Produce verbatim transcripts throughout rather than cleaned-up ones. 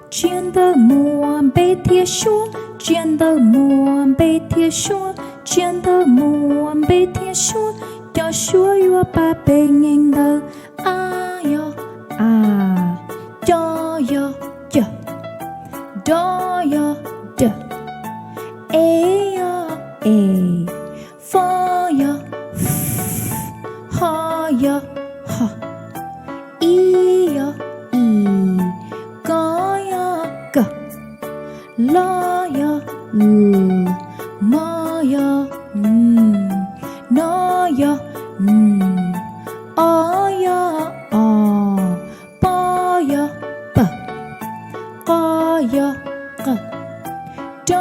Tsia ntawv muaj npe thiab suab, tsia ntawv muaj npe thiab suab, tsia ntawv muaj npe thiab suab, cov suab yuav pab peb nyeem ntawv. A yog a, co yog ca, d yog d, e yog e, f yog f, h yog h, i yog i, k yog k, l yog l, m yog m, n yog n, o yog o, p yog p, q yog q, t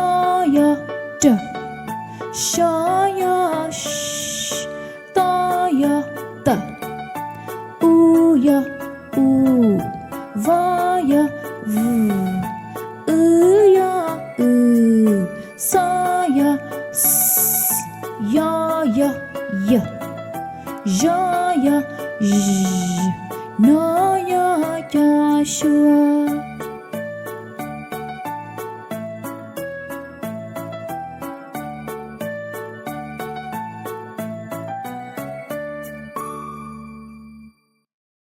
yog t, s yog s, t yog t, u yog u, v yog v, w yog w, s yog s, y yog y, z yog z, n yog cov suab.